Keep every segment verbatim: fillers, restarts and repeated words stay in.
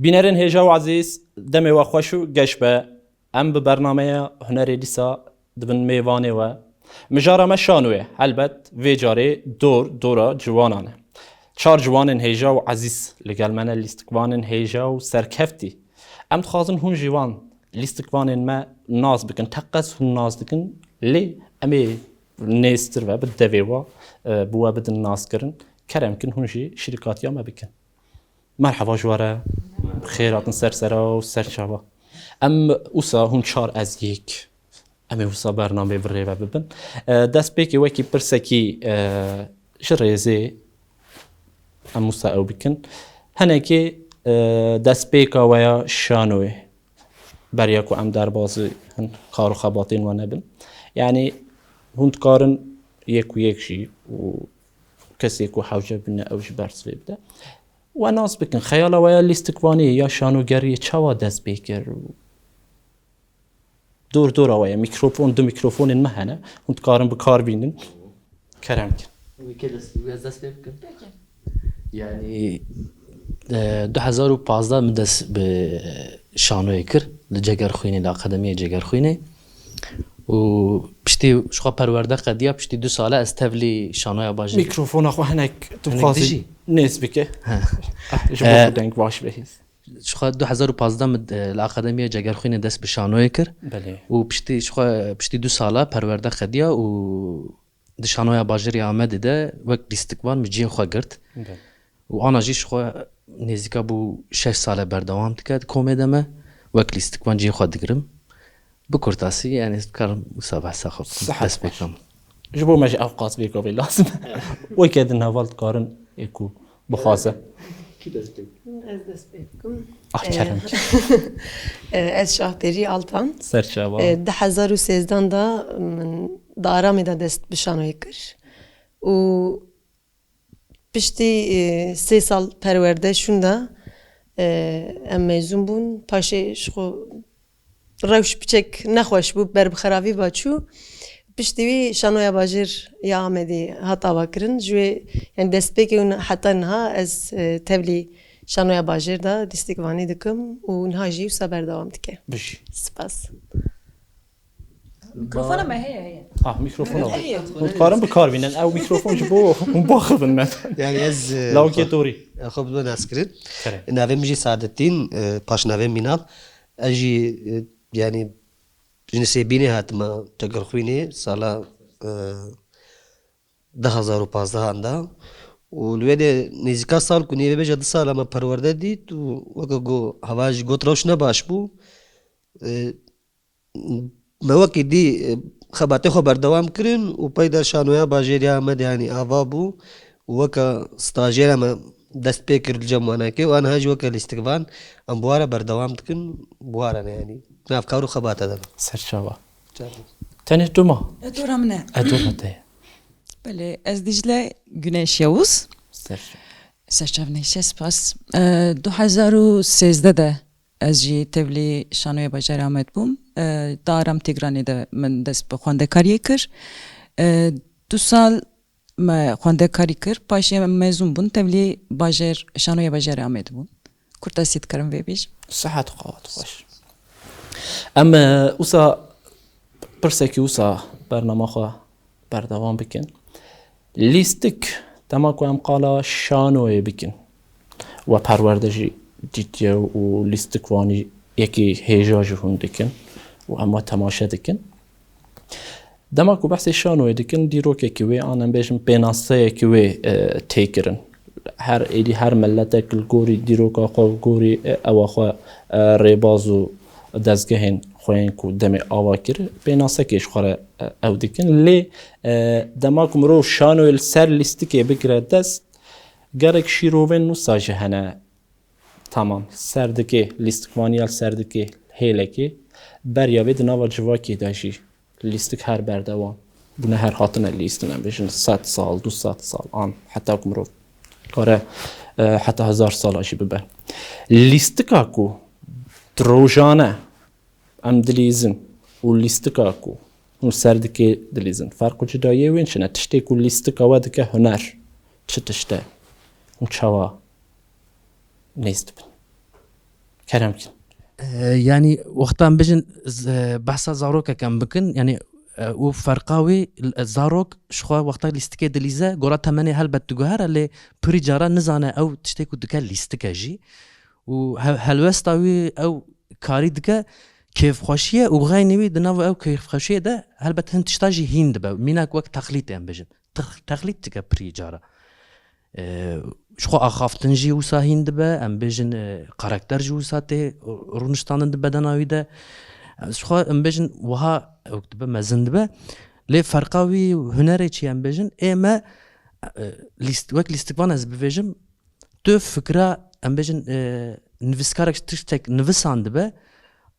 Bînerên hêja û ezîz, demê we xweş û geş be. Em bi bernameya Hunerê dîsa dibin mêvanê we. Mijara me şanoyê, helbet vê carê dor dora ciwanan e. Çar ciwanên hêja û ezîz li gel me ne, lîstikvanên hêja û serkeftî. Em dixwazin hûn jî wan lîstikvanên me nas bikin. Teqez hûn nas dikin, lê em ê nêztir ve bi devê we, e, bi we bidin naskirin. Kerem kin hûn jî şirîkatiya me bikin. Merheba ji we re, bi xêr hatin ser sera û ser çava. Em wisa hûn çar ez yek. Em ê wisa bernameyê bi rê ve bibin. E, destpêkê wekî pirsekî, e, ji rêzê em wisa ew bikin. Hinekê, e, destpêka we ya şanoyê. Beriya ku em derbazî hin kar û xebatên we nebin. Yanî hûn dikarin yek û yek jî û kesê ku hewce bûne ew ji ber sivê bide. We nas bikin, xeyala we ya lîstikvaniyê ya şanogeriyê çawa dest pê kir? Dor dora we ye, mîkrofon, du mîkrofonên me hene, hûn dikarin bi kar bînin. Kerem kin. Wî kê dest, wî ez dest pê bikim. Peki. Yani, e, du hezar û pazdeh min dest bi şanoyê kir, li Cegerxwînê, li Akademiyê Cegerxwînê. Û piştî ji xwe perwerde qediya, piştî du sale ez tevlî şanoya bajêr. Mîkrofona xwe hinek tu Hinek dixwazî dijî. Nêz bike. He. Ah, ji bo E, ku deng baş be hîs. Ji xwe du hezar û pazdeh min, e, li Akademiya Cegerxwînê dest bi şanoyê kir. Belê. Û piştî, ji xwe, piştî du sala perwerde qediya û di şanoya bajêrê Amedê de wek lîstikvan min cihê xwe girt. Belê. Û ana jî ji xwe nêzîka bû şeş sale berdewam dike di komê de me. Wek lîstikvan cihê xwe digirim. Bi kurtasî, yani, ez dikarim wisa behsa xwe bikim, Sihet dest pê baş. Bikim. Ji bo me jî ew qas vê gavê lazim e. Weke din heval dikarin ê ku bixwaze. Kî dest pê? Ez dest pê bikim. Ah, Ee, kerem. Ee, ez Şahpêrî Altan. Ser çava. Ee, du hezar û sêzdeh de min di Aramê de dest bi şanoyê kir. Û piştî, e, sê sal perwerde şûnda, e, em mezûn bûn. Paşê ji xwe rewş piçek nexweş bû, ber bi xeravî ve çû. Piştî wî Şanoya Bajêr ya Amedê hat avakirin. Ji wê, yani destpêkê û heta niha ez, e, tevlî Şanoya Bajêr de lîstikvanî dikim û niha jî wisa berdewam dike. Bijî. Spas. Mikrofona me heye, heye. Ah, mikrofona. Heye. Hûn dikarin bi kar bînin. Ew mikrofon ji bo hûn baxivin me. Yani ez, e, Lawikê xwe, dorî. E, xwe bi nas kirin. Kerem. Navê min jî Saadettin, e, paşnavê Mînal. Ez jî, e, yani ji Nisêbînê hatime Cegerxwînê sala, e, du hezar û pazdeh da. Û li wê de nêzîka sal ku nêvê bêje du sala me perwerde dît û weke ku heva jî got rewş ne baş bû. E, Me wekî dî, e, xebatê xwe berdewam kirin û peyda Şanoya Bajêr ya Amedê, yanî, ava bû û weke stajyera me dest pê kir li cem wanekê û aniha jî weke lîstikvan em bi wa re berdewam dikin, bi wa re ne, yanî, nav kar û xebata de ne. Serçava. Çava. Tenê tu ma? E, dora min e. E, dora te ye. Belê, ez Dicle Güneş Yavuz. Serçava. Serçava neyse, spas. E, du hezar û sêzdeh de ez jî tevlî Şanoya Bajarê Amed bûm. E, di Aram Tîgranê de min dest bi xwendekariyê kir. E, du sal me xwendekarî kir. Paşê em mezûn bûn, tevlî bajêr, Şanoya Bajarê Amed bûn. Kurtasî dikarim vê bêjim. Sihet û qewat xweş. Em, e, wisa pirsekî wisa bernama xwe berdewam bikin. Lîstik, dema ku em qala şanoyê bikin, we perwerde jî dîtiye û lîstikvanî yekî hêja ji hûn dikin û em we temaşe dikin. Dema ku behsê şanoyê dikin, dîrokekî wê, an em bêjin pênaseyekî wê, e, tê kirin. Her êdî her miletek li gorî dîroka xwe, li gorî, e, ewa xwe, e, rêbaz û dezgehên xwe yên ku demê ava kir, pênasekê ji xwe re, e, ew dikin. Lê, e, dema ku mirov şanoyê li ser lîstikê bigire dest, gelek şîrovên nûsa jî hene. Tamam, serdikê, lîstikvaniya li serdikê hêlekê, beriya vê di nava civakê de jî lîstik her berdewam bûne, her hatine lîstin, em bêjin sed sal, du sed sal, an heta ku mirov kare, e, heta hezar sala jî bibe. Lîstika ku di rojane em dilîzin û lîstika ku hûn serdikê dilîzin, ferq û cudayiyê wên çi ne? Tiştê ku lîstika we dike huner, çi tişt e? Hûn çawa nêz dibin? Kerem kin. E, yanî wexta em bêjin z- e, behsa zarokek em bikin, yanî e, û ferqa wî l- zarok ji xwe wexta lîstikê dilîze, gora temenê helbet diguhere, lê pirî cara nizane ew tiştê ku dike lîstik e jî. Û he- helwesta wî ew karî dike kêfxweşiyê û xeynî wî di nav ew kêfxweşiyê de helbet hin tişta jî hîn dibe. Mînak wek texlîtê em bêjin. Tex- Texlît dike pirî cara. E, ji xwe axaftin jî wisa hîn dibe, em bêjin e, karakter jî wisa tê rûniştandin di bedena wî de. E, ji xwe em bêjin wiha ew dibe mezin dibe. Lê ferqa wî hunerê çi em bêjin? Ê me e, lîst, wek lîstikvan ez bivêjim, tu fikra em bêjin e, nivîskarek tiştek nivisan dibe,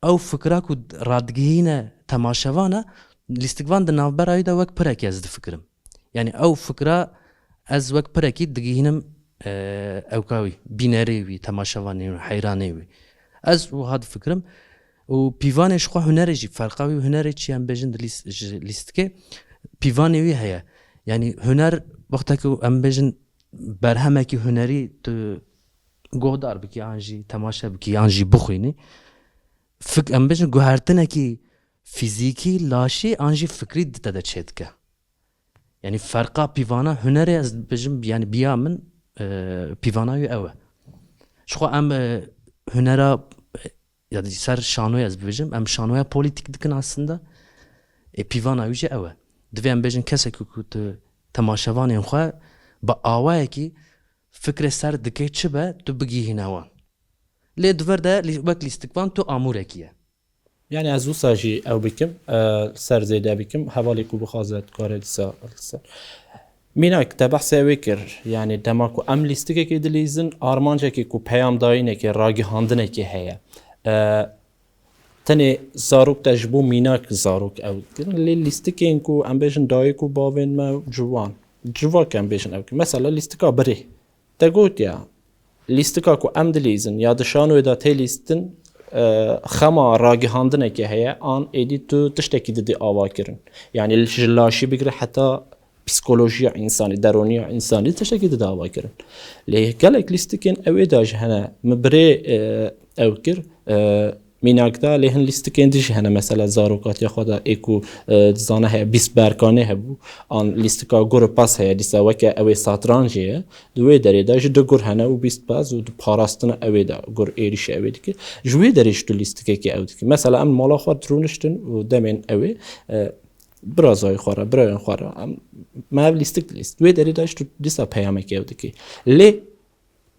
ew fikra ku radigihîne temaşevana, lîstikvan di navbera wî de wek pirekî ez difikirim. Yanî ew fikra ez wek pirekî digihînim e, ewka wî, bînerê wî, temaşevanê wî, heyranê wî. Ez wiha difikirim. Û pîvanê ji xwe hunerê jî, ferqa wî û hunerê çi em bêjin di lîs- ji lîstikê, pîvanê wî heye. Yanî huner wexta ku em bêjin berhemekî hunerî tu guhdar bikî, an jî temaşe bikî, an jî bixwînî. Fik em bêjin guhertinekî fîzîkî, laşî an jî fikrî di te de çêdike. Yanî ferqa pîvana hunerê ez dibêjim, yanî biya min e, pîvana wî ew e. Ji xwe em e, hunera e, ya di ser şanoyê ez bibêjim, em şanoya polîtîk dikin aslında. E, pîvana wî jî ew e. Divê em bêjin kesek ku tu temaşevanên xwe bi awayekî fikrê ser dike çi be, tu bigihîne wan. Lê di vir de lî- wek lîstikvan tu amûrekî ye. Yani ez wisa jî ew bikim, e, ser zêde bikim, hevalê ku bixwaze dikare dîsa li ser. Mînak te behsê wê kir, yani dema ku em lîstikekê dilîzin, armancekê ku peyamdayînekê, ragihandinekê heye. E, tenê zarok te ji bo mînak zarok ew kirin, lê lîstikên ku em bêjin dayik û bavên me û ciwan, civak em bêjin ew kirin. Mesela lîstika birê. Te gotiya, lîstika ku em dilîzin ya di şanoyê de tê lîstin, e, xema ragihandinekê heye, an êdî tu tiştekî didî avakirin. Yani ji laşî bigire heta psikolojiya însanî, deroniya însanî tiştekî didî avakirin. Lê gelek lîstikên ew ê de jî hene, min birê e, ew kir, e, mînak de, lê hin lîstikên din jî hene, mesela zarokatiya xwe de ê ku e, dizane heye bîst berkanê hebû, an lîstika gur û pas heye, dîsa weke ew ê satranjê ye, di wê derê de jî du gur hene û bîst pas û di parastina ew ê de gur êrîşî ew ê dike. Ji wê derê jî tu lîstikekê ew dike. Mesela em mala xwe dirûniştin û demên ew ê, e, birazayê xwe re, birayên xwe re, em, me ev lîstik dilîst. Wê derê de jî tu dîsa peyamekê ew dike. Lê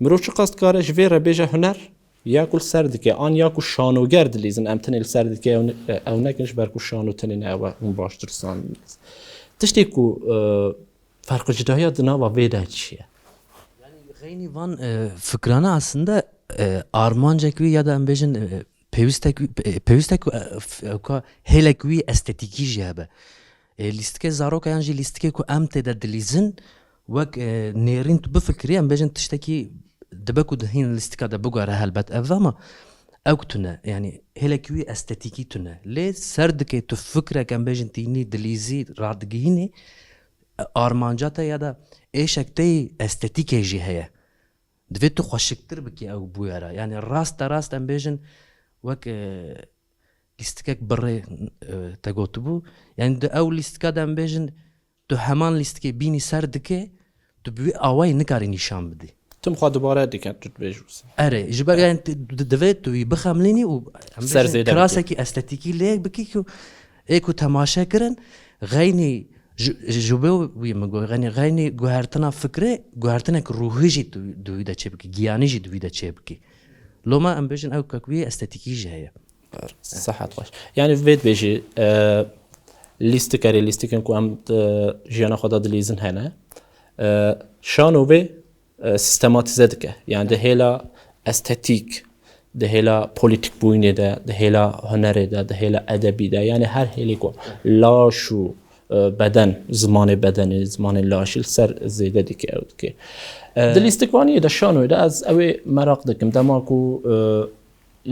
Mirov çiqas dikare ji vê re bêje huner, ya ku li ser dike, an ya ku şanoger dilîzin, em tenê li ser dike ew ne-, ew nekin, ji ber ku şano tenê ne ew e, hûn baştir zanîn. Tiştê ku, e, ferq û cudahiya di nava vê de çi ye? Yanî xeynî van e, fikrana aslında e, armancek wî ya da em bêjin e, pêwistek wî, e, pêwistek wî, e, f- ewka hêlek wî estetîkî jî hebe. E, lîstikê zaroka yan jî lîstikê ku em tê de dilîzin, wek e, nêrîn tu bifikirî, em bêjin tiştekî dibe ku di hîn lîstika de biguhere helbet ev, ama ew tune, yanî hêlek wî estetîkî tune. Lê ser dike tu fikrek em bêjin tînî dilîzî radigihînî, e, armanca te ya da êşek te yî estetîkê jî heye. Divê tu xweşiktir bikî ew bûyera. Yanî raste rast em bêjin wek e, lîstikek birê e, te gotibû. Yanî di ew lîstika de em bêjin tu heman lîstikê bînî ser dike, tu bi wî awayî nikarî nîşan bidî. Tim xwe dubare dikin, tu dibêjî wisa. Erê, ji ber yanî tu- di- divê tu wî bixemlînî û em Ser bêjin zêde bikî. Kirasekî estetîkî lê bikî ku ê ku temaşe kirin, xeynî ji ji bo wî min got, xeynî, xeynî guhertina fikrê, guhertinek ruhî jî tu- di wî de çêbikî, giyanî jî di wî de çêbikî. Loma em bêjin ew kek wî estetîkî jî heye. Sehet xweş. Yani vê dibêjî, e, lîstikerê, lîstikên ku em e, jiyana xwe de dilîzin hene. E, şano vê e, sîstematîze dike. Yani di hêla estetîk, di hêla polîtîkbûyînê de, di hêla hunerê de, di hêla edebî de, yani her hêlê ku laş û e, beden, zimanê bedenê, zimanê laşî li ser zêde dike, ew dike. E, Di lîstikvaniyê de, şanoyê de ez ew ê meraq dikim. Dema ku e,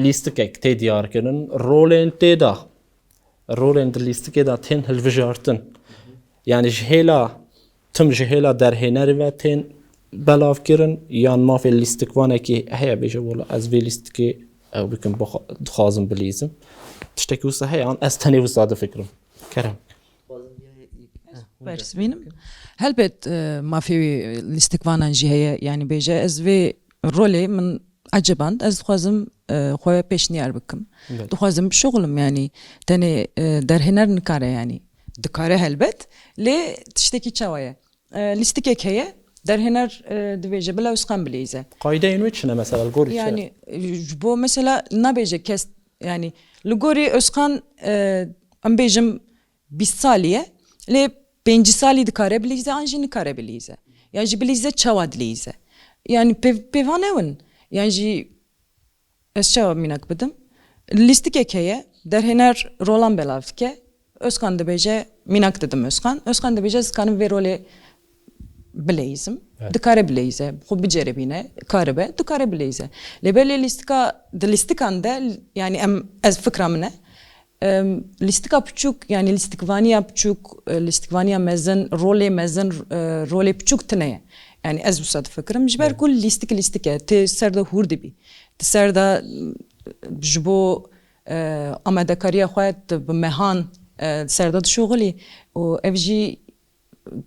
lîstikek tê diyarkirin, rolên tê de, rolên di lîstikê de tên hilbijartin. Yani ji hêla, tim ji hêla derhênerê ve tên belavkirin, yan mafê lîstikvanekî heye bêje, wela ez vê lîstikê Ew bikim, bixwa-, dixwazim bilîzim. Tiştekî wisa heye, an ez tenê wisa difikirim. Kerem. Pers bînim. Helbet e, mafê wî lîstikvanan jî heye, yanî bêje ez vê rolê min eceband, ez dixwazim e, xwe pêşniyar bikim. Evet. Dixwazim bişuxulim, yanî tenê e, derhêner nikare, yanî dikare helbet, lê tiştekî çawa ye? E, lîstikek heye, derhêner e, dibêje bila Ozkan bileyze. Qaydeyên wê çi ne mesela, li gorî çi? Yani e, ji bo mesela nabêje kes, yani li gorî Ozkan e, em bêjim bîst salî ye, lê pêncî salî dikare bilîze an jî nikare bilîze. Yan jî bilîze çawa dilîze. Yani pêv-, pêvan ew in. Yan jî ez çawa mînak bidim? Lîstikek heye, derhêner rolan belav dike, Ozkan dibêje, mînak didim Ozkan. Ozkan dibêje, ez dikarim vê rolê bileyizim. Evet. Dikare bileyze, xwe biceribîne, karibe, dikare bileyze. Lê belê lîstika, di lîstikan de, yani em, ez fikra min e, em, lîstika piçûk, yani lîstikvaniya piçûk, e, lîstikvaniya mezin, rolê mezin, e, rolê piçûk tine ye. Yani ez wisa difikirim. Ji ber ku lîstik lîstik e, tê ser de hûr dibî. Di ser de, m, ji bo e, amadekariya xwe tu bi mehan e, di ser de dişuxulî û ev jî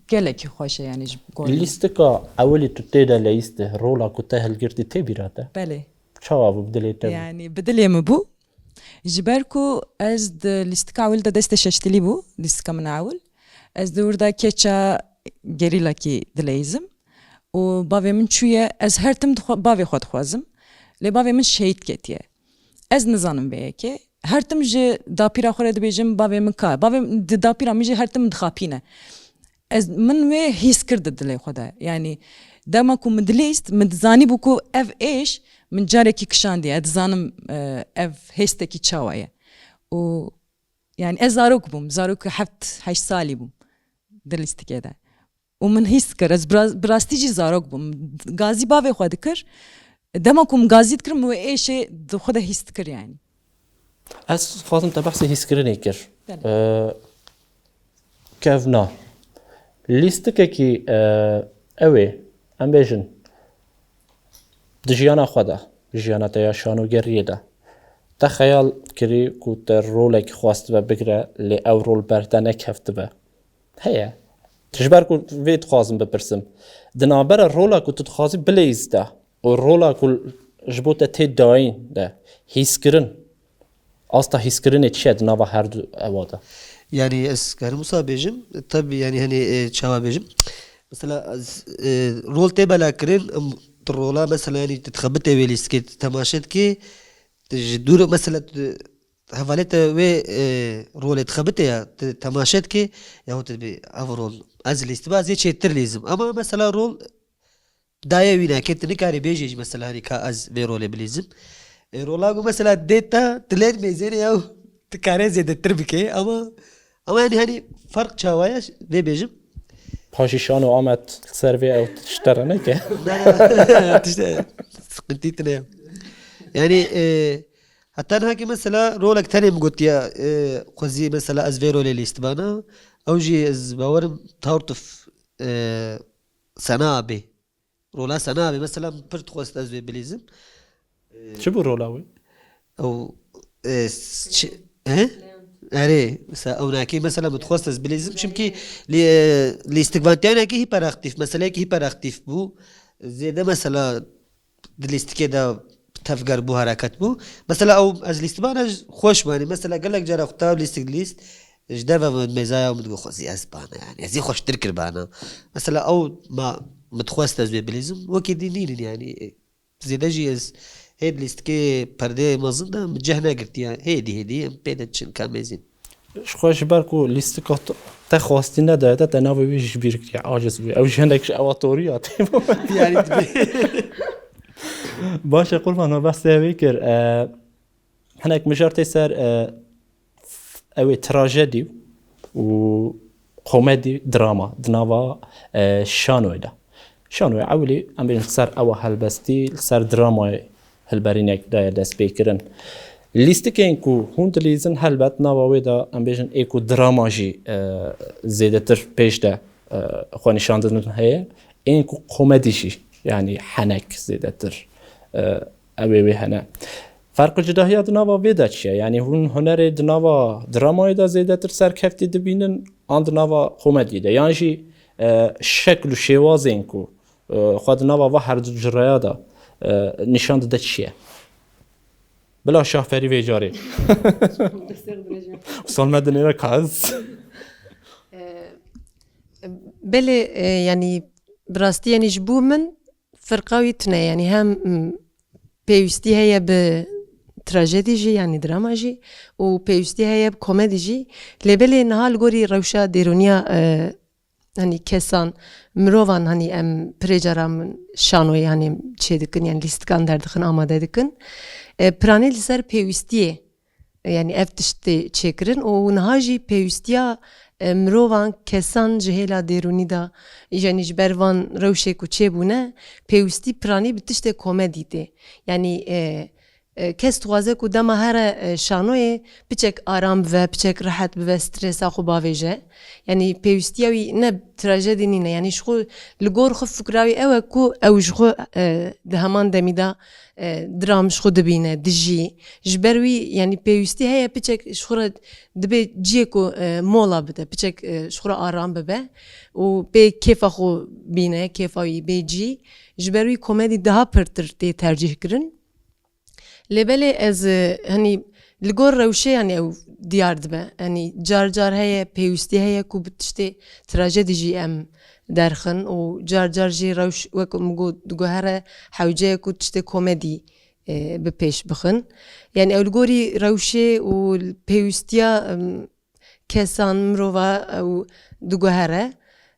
gelekî xweş e, yani ji gor min. Lîstika ewilî tu tê de leyîstî, rola ku te hilgirtî tê bîra te? Belê. Çawa bû bi dilê te bû? Yani bi dilê min bû. Ji ber ku ez di lîstika ewil de destê şeştilî bû, lîstika min ewil. Ez di wir de keça gerîlakî dileyizim. Û bavê min çûye, ez her tim dixwe-, bavê xwe dixwazim. Lê bavê min şehîd ketiye. Ez nizanim vê yekê. Her tim ji dapîra xwe re dibêjim, bavê min ka. Bavê min, di dapîra min jî her tim dixapîne. Ez, min wê hîs kir di dilê xwe de. Yanî dema ku min dilîst, min dizanîbû ku ev êş min carekî kişandiye. Ez dizanim e, ev hêstekî çawa ye. Û yani ez zarok bûm, zarok heft heşt salî bûm di lîstikê de. Û min hîs kir, ez bi ra-, bi rastî jî zarok bûm. Gazî bavê xwe dikir. Dema ku min gazî dikir, min wê êşê di xwe de hîs dikir yani. Ez xwazim te behsê hîskirinê kir. Belê. Ee, kevna. Lîstikekî e, ew ê, em bêjin, di jiyana xwe de, jiyana te ya şanogeriyê de, te xeyal kirî ku te rolekî xwastibe bigire, lê ew rol ber te nekeftibe? Heye. Ji ber ku vê dixwazim bipirsim. Di navbera rola ku tu dixwazî bileyîz de û rola ku ji bo te tê dayîn de, hîskirin, asta hîskirinê çi ye di nava her du ewa de? Yani ez karim wisa bêjim, tabi yani hani e, çawa bêjim. Mesela ez, e, rol tê bela kirin, em, tu rola mesela yani tu dixebitê wê lîstikê, tu temaşe dikê, tu ji dûr mesela tu hevalê te wê e, rolê dixebitê ya, tu temaşe dikê, ya tu dibê ev rol ez lîstiba ez yê çêtir lîzim. Ama mesela rol dayê wî nake, tu nikarî bêjê jî mesela hani ka ez vê rolê bilîzim. E, rola ku mesela dê te, tu lê mêzêrê ew tu kare zêdetir bike ama ama yani hani fark çawa ye vê bêjim. Paşî şano Amed ser vê ew tişt te re neke. Na, na, tişte sıkıntı tine. Yani e, hatta niha ki mesela rolek tenê min gotiye e, xwezî mesela ez vê rolê lîstibana. Ew jî ez bawerim tartuf e, Sena abi. Rola Sena abi mesela min pir dixwest ez vê bilîzim. Çi bû rola wî? Ew e, s- çi, he? Erê, mesela ew nakî mesela min dixwest ez bilîzim. Çimkî lî, e, lîstikvantiyanekî hiperaktif, meseleyekî hiperaktif bû. Zêde mesela di lîstikê de tevger bû, hareket bû. Mesela ew ez lîstibana xweş manî. Mesela gelek cara xwe ta lîstik lîst. Ji derve min mêzaya min digot xwezî ez bana yani. Ez ê xweştir kir bana. Mesela ew ma min dixwest ez wê bilîzim. Wekî dî nînin yani. Zêde jî ez hê di lîstikê perdeyê mezin de min cih negirtiye. Hêdî hêdî em pê de çin ka mêzîn. Ji xwe ji ber ku lîstika t- te xwastî nedaye te, te navê wî ji bîr kiriye, aciz bûye. Ew jî hinek ji ewa toriya tê. Yani dibê. Baş e, Qurban, me behsê wê kir. E, hinek mijar tê ser, e, ew ê trajedî û komedî, drama di nava e, şanoyê de. Şanoyê ewilî, em bêjin, li ser ewa helbestî, li ser dramayê hilberînek daye destpêkirin. Lîstikên ku hûn dilîzin, helbet nava wê de em bêjin ê ku drama jî e, zêdetir pêş de e, xwe nîşan didin heye, ên ku komedî jî, yanî henek zêdetir e, ew ê wê hene. Ferq û cudahiya di nava vê de çi ye? Yanî hûn hunerê di nava dramayê de zêdetir serkeftî dibînin an di nava komediyê de? Yan jî, e, şekl û şêwazên ku, e, xwe di nava va her du cireya de, e, nîşan dide çi ye? Bila şahferî vê carê. Destê dirêj e. Sol me dinêre kaz. E, belê, e, yanî bi rastî, yanî ji bo min firqa wî tune, yanî hem, m, pêwîstî heye bi trajedî jî, yanî drama jî, û pêwîstî heye bi komedî jî. Lê belê niha li gorî rewşa dêrûniya, e, hanî kesan, mirovan, hanî em pirê caran şanoyê, hanî çê dikin, yanî lîstikan derdixin, amade dikin. E, piranî li ser pêwîstiyê, e, yanî ev tişt tê çêkirin û niha jî pêwîstiya, e, mirovan, kesan ji hêla dêrûnî de, îjanî ji ber van rewşê ku çêbûne, pêwîstî piranî bi tiştê komedî tê. Yanî, e, e, kes dixwaze ku dema here, e, şanoyê piçek aram bive, piçek rehet bive, stresa xwe bavêje. Yanî pêwîstiya wî ne trajedî nîne. Yanî ji xwe li gor xwe fikra wî ew e ku ew ji xwe, e, di heman demî de, e, dram ji xwe dibîne, dijî. Ji ber wî, yanî pêwîstî heye piçek ji xwe re dibe ciyê ku, e, mola bide, piçek, e, ji xwe re aram bibe û bê kêfa xwe bîne, kêfa wî bê cî. Ji ber wî komedî daha pirtir tê tercîh kirin. Lê belê ez, e, hanî li gor rewşê, hanî ew diyar dibe. Hanî car car heye, pêwîstî heye ku bi tiştê trajedî jî em derxin û car car jî rewş, wek min got, diguhere hewceye ku tiştê komedî, e, bi pêş bixin. Yanî ew li gorî rewşê û pêwîstiya, em, kesan, mirova ew diguhere.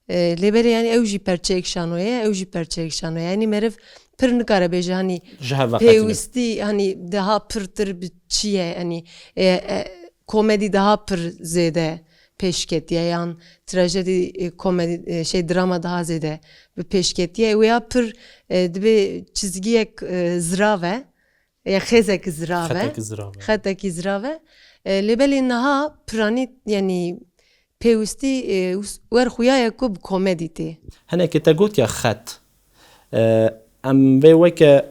E, lê belê, yanî ew jî perçeyek şanoye, ew jî perçeyek şanoye. Yanî meriv pir nikare bêje, hanî Ji hev veqetîne. Pêwîstî, hanî daha pirtir bi çi ye? Hanî, e, e, komedî daha pir zêde pêş ketiye, yan trajedî, e, komedî, e, şey, drama daha zêde bi pêş ketiye. Wê ya pir, e, dibe çizgiyek, e, zirav e. Ya xêzek zirav e. Xetek zirav e. Xetekî zirav e. E, lê belê niha piranî, yanî pêwîstî, e, wer xuya ye ku bi komedî tê. Hinekî te got ya xet. E, em vê weke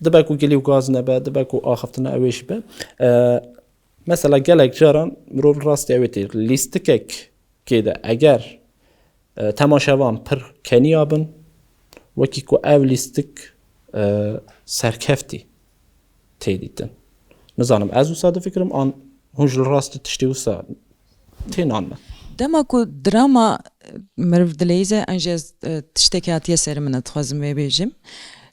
dibe ku gilî û gaz nebe, dibe ku axiftina ew ê jî be. E, mesela gelek caran mirov rastî ew ê tê. Lîstikek kê de eger, e, temaşevan pir keniya bin, wekî ku ev lîstik, e, serkeftî tê dîtin. Nizanim, ez wisa difikirim, an hûn ji li rastî tiştê wisa tê nan me? Dema ku drama, e, meriv dileyîze, an jî ez, e, tiştekî hatiye serê min, ez dixwazim vê bêjim.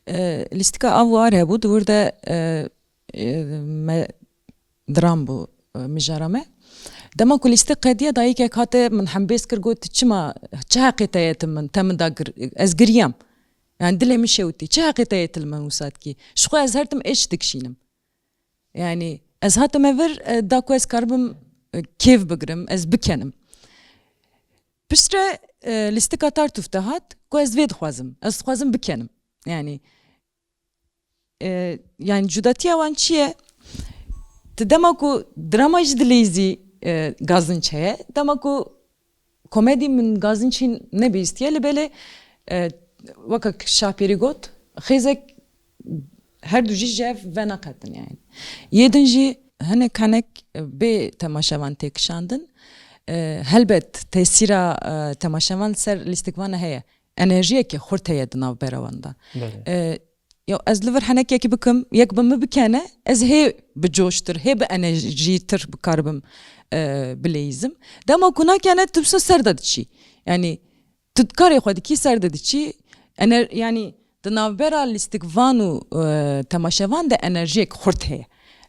E, lîstika av û ar hebû, di wir de, e, e, me dram bû, e, mijara me. Dema ku lîstik qediya, dayikek hate min hembêz kir, got, "Çima, çi heqê te ye, tu min, te min da gir-, ez giriyam. Yani dilê min şewitî. Çi heqê te ye, tu li min wisa dikî? Ji xwe ez her tim êş dikişînim. Yani ez hatime vir, e, da ku ez karibim, e, kêf bigirim, ez bikenim." Piştre, e, lîstika Tartuf de hat, ku ez vê dixwazim. Ez dixwazim bikenim. Yani, e, yani cudatiya wan çi ye? Ti dema ku drama jî dileyîzî, e, gazinç heye, dema ku komedî min gazinç hîn nebihîstiye, lê belê, e, weke Şapêrî got, xêzek her du jî ji hev veneqetin yani. Yê din jî hinek hinek, e, bê temaşevan tê kişandin. E, helbet tesîra, e, temaşevan li ser lîstikvana heye. Enerjiyekê xurt heye di navbera wan de. Belê. E, ya ez li vir henekekî bikim, yek bi min bikene, ez hê bi coştir, hê bi enerjîtir bikaribim, e, bileyîzim. Dema ku nakene, tu wisa ser de diçî. Yani, tu karê xwe dikî, ser de diçî. Ener-, yani, di navbera lîstikvan û, e, temaşevan de enerjiyek xurt heye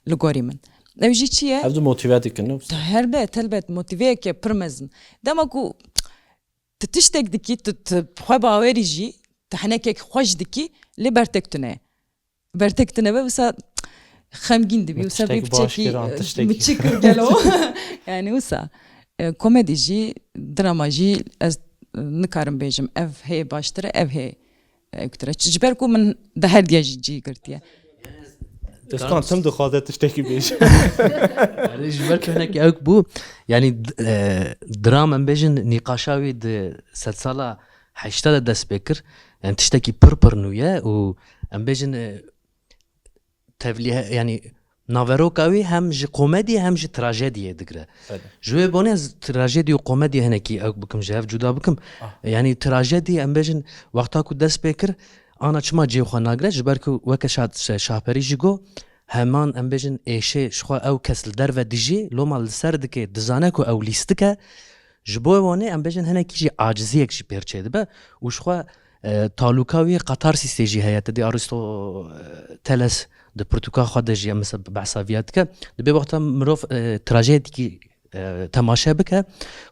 li gorî min. Ev jî çi ye? Ev di motive dikin, ne? Helbet, helbet, motiveyeke pir mezin. Dema ku tu tiştek dikî, tu, tu xwe bawerî jî, tu henekek xweş dikî, lê bertek tune ye. Bertek tune be, wisa xemgîn dibî, wisa bî piçekî, e, min çi kir gelo? Yani wisa, e, komedî jî, drama jî, ez, e, nikarim bêjim, ev hê baştir e, ev hê, e, ewtir e. Ji ber ku min di her diya jî cî girtiye. Dostan, tim dixwaze tiştekî bêje. Erê, ji ber ku hinek ewk bû, yanî, e, dram, em bêjin, nîqaşa wî di sedsala heşta de dest pê kir. Yani tiştekî pir pir nû ye û em bêjin, e, tevlî, yanî naveroka wî hem ji komediyê hem ji trajediyê digire. Belê. Ji wê bonê ez trajedî û komediyê hinekî ew bikim, ji hev cuda bikim. Ah. Yanî trajedî em bêjin wexta ku dest pê kir, ana çima cihê xwe nagire? Ji ber ku weke Şa-, Şa-, Şahperî jî got, heman em bêjin êşê ji xwe ew kes li derve dijî, loma li ser dikê, dizane ku ew lîstik e. Ji bo wanê em bêjin hinekî jî aciziyek jî pêr çêdibe û ji xwe, e, talûka wî katarsîsê jî heye. Te dî Aristoteles di pirtûka xwe de jî em mesela behsa viya dike. Dibê wexta mirov, e, trajedîkî, e, temaşe bike,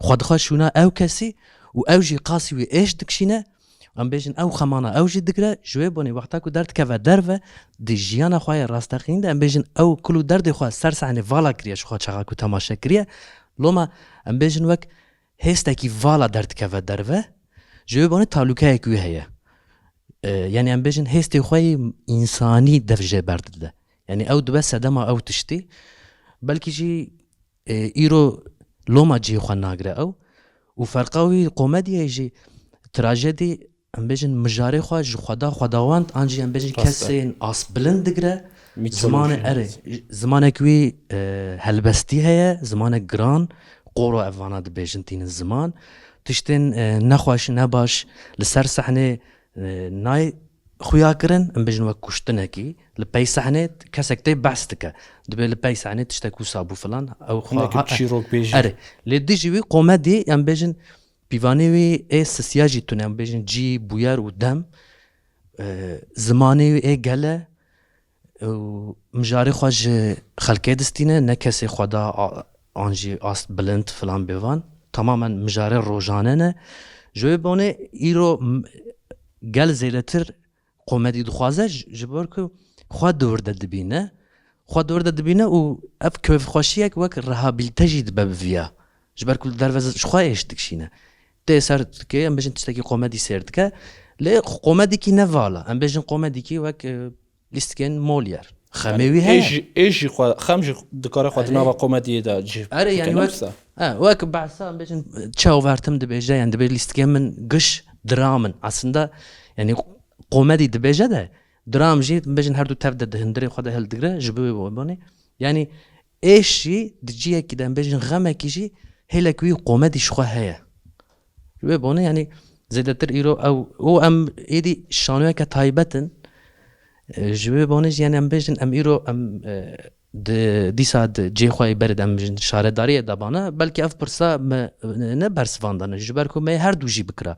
xwe dixwe şûna ew kesî û ew jî qasî wî êş dikişîne. Em bêjin ew xemana ew jî digire, ji wê bonê wexta ku derdikeve derve, di jiyana xwe ya rasteqîn de em bêjin ew kul û derdê xwe ser sehnê vala kiriye, ji xwe çaxa ku temaşe kiriye. Loma em bêjin wek hêstekî vala derdikeve derve, ji wê bonê talûkeyek wî heye. E, yanî em bêjin hêstê xwe yê însanî dev jê berdide. Yanî ew dibe sedema ew tiştî. Belkî jî, e, îro loma cihê xwe nagire ew. Û ferqa wî komediyê jî trajedî, em bêjin mijarê xwe ji xweda xwedawend an jî em bêjin Rast e. kesên asbilind digire. Mîtolojî. Zimanê, erê, zimanek wî, e, helbestî heye, zimanek giran, qoro ev vana dibêjin tînin ziman. Tiştên, e, nexweş, nebaş li ser sehnê, e, nayê xuya kirin, em bêjin wek kuştinekî, li pey sehnê kesek tê behs dike. Dibê li pey sehnê tiştek wisa bû filan, ew xwe Hinekî ha-, çîrokbêjî. Erê, lê dijî wî komedî, em bêjin pîvanê wî ê sisiya jî tune, em bêjin cî, bûyer û dem, e, zimanê wî ê gel e, û mijarê xwe ji xelkê distîne, ne kesê xweda a-, an jî ast bilind filan bêvan. Tamamen mijare rojane ne. Ji wê bonê îro m-, gel zêdetir komedî dixwaze, ji, ji ber ku xwe di wir de dibîne. Xwe di wir de dibîne û ev kêfxweşiyek wek rehabilite jî dibe bi viya. Ji ber ku li derve ji xwe êş dikişîne. Tê ser dikê, em bêjin tiştekî komedî sêr dike. Lê komedîkî ne vala. Em bêjin komedîkî wek, e, lîstikên Molière. Xemê wî heye. Ê jî, ê jî xwe, xem jî dikare xwe di Erê. nava komediyê de cih Erê, bike, yanî ne wek, wisa? He, wek behsa, em bêjin, çavertim dibêje, yanî dibê lîstikê min giş dram in. Aslında, yanî komedî dibêje de, dram jî, em bêjin her du tev de di hundirê xwe de hildigire, ji bo wê bonê. Yanî êş jî di cihekî de, em bêjin xemekî jî hêlek wî komedî ji xwe heye. Ji wê bonê, yanî zêdetir îro ew, û em êdî şanoyeke taybet in. E, ji wê bonê jî, yanî em bêjin, em îro em, e, di, dîsa di cihê xwe yê berê de em bêjin şaredariyê de bana, belkî ev pirsa me, e, ne bersivandane, ji ber ku me her du jî bikira.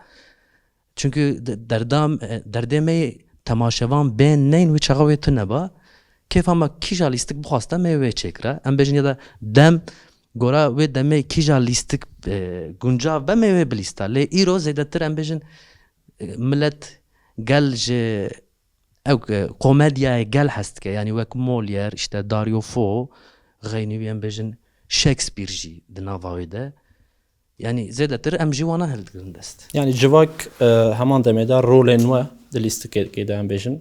Çunku de-, derdam, e, derdê me yê temaşevan bên neyn wî çaxa wê tune ba, kêfa me kîja lîstik bixwasta me wê çêkira. Em bêjin ya da dem, gora wê demê kîja lîstik, e, guncav be me wê bilîsta. Lê îro zêdetir em bêjin, e, milet gel ji ew, e, komedyayê gel hez dike. Yanî wek Molière, işte Dario Fo, xeynî wî em bêjin Shakespeare jî di nava wê de. Yanî zêdetir em jî wana hildigirin dest. Yanî civak, e, heman demê de rolên we di lîstikê de em bêjin,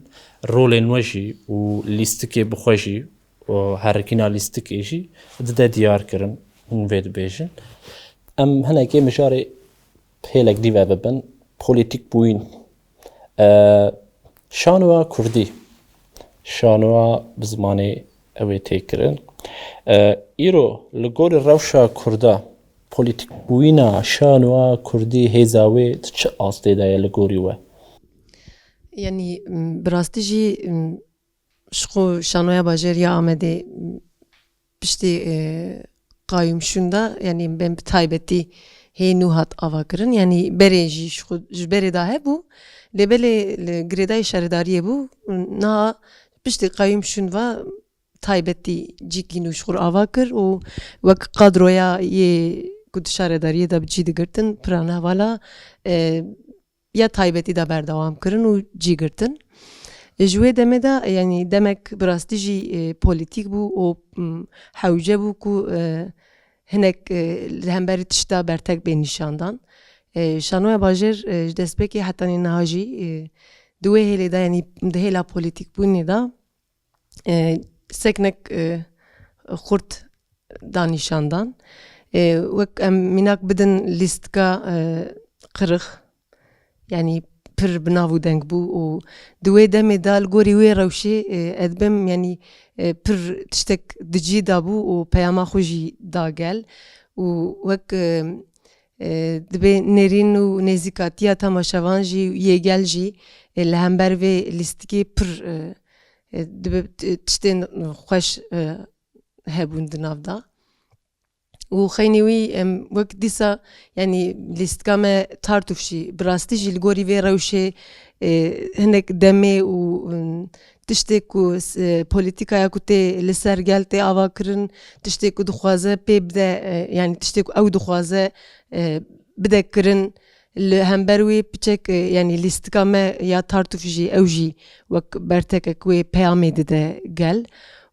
rolên we jî û lîstikê bi xwe jî û herikîna lîstikê jî dide diyar kirin, hûn vê dibêjin. Em hinekê mijarê hêlek dî ve bibin, polîtîk bûyîn. E, şanoya kurdî, şanoya bi zimanê ew ê tê kirin. E, îro li gorî rewşa kurda, polîtîk bûyîna şanoya kurdî hêza wê di çi astê de ye li gorî we? Yanî, m, bi rastî jî, m, ji xwe şanoya bajêr ya Amedê, m, piştî, e, qayûmşûn de, yanî bên bi taybetî hê nû hat avakirin. Yanî berê jî ji xwe, ji berê de hebû. Lê belê li girêdayî şaredariyê bû. Niha piştî qayûmşûn ve taybetî cîkî nû ji xwe ava kir û wek kadroya yê ku di şaredariyê de bi cî digirtin, pirane hevala, e, ya taybetî de berdewam kirin û cî girtin. Ji wê demê de, yanî demek bi rastî jî, e, polîtîk bû û, m, hewce bû ku, e, hinek, e, li hemberî tişta bertek bê nîşandan. E, şanoya bajêr, e, ji destpêkê hetanî niha jî, e, di wê hêlê de, yanî di hêla polîtîkbûnê de, e, seknek, e, xurt da nîşandan. E, wek em mînak bidin lîstika, e, qirix, yanî pir bi nav û deng bû û di wê demê de li gorî wê rewşê, e, ez dibêm, yanî, e, pir tiştek di cî de bû û peyama xwe jî da gel û wek, e, e, dibê nêrîn û nêzîkatiya temaşevan jî yê gel jî, e, li hember vê lîstikê pir, e, e, dibe t-, tiştên xweş, e, hebûn di nav de. Û xeynî wî em wek dîsa, yanî lîstika me Tartûf jî, bi rastî jî li gorî vê rewşê, e, hinek demê û, em, tiştê ku s-, e, polîtîkaya ku tê li ser gel tê avakirin, tiştê ku dixwaze pê bide, e, yanî tiştê ku ew dixwaze, e, bide kirin, li hember wê piçek, e, yanî lîstika me ya Tartûf jî, ew jî wek bertekek wê peyamê dide gel.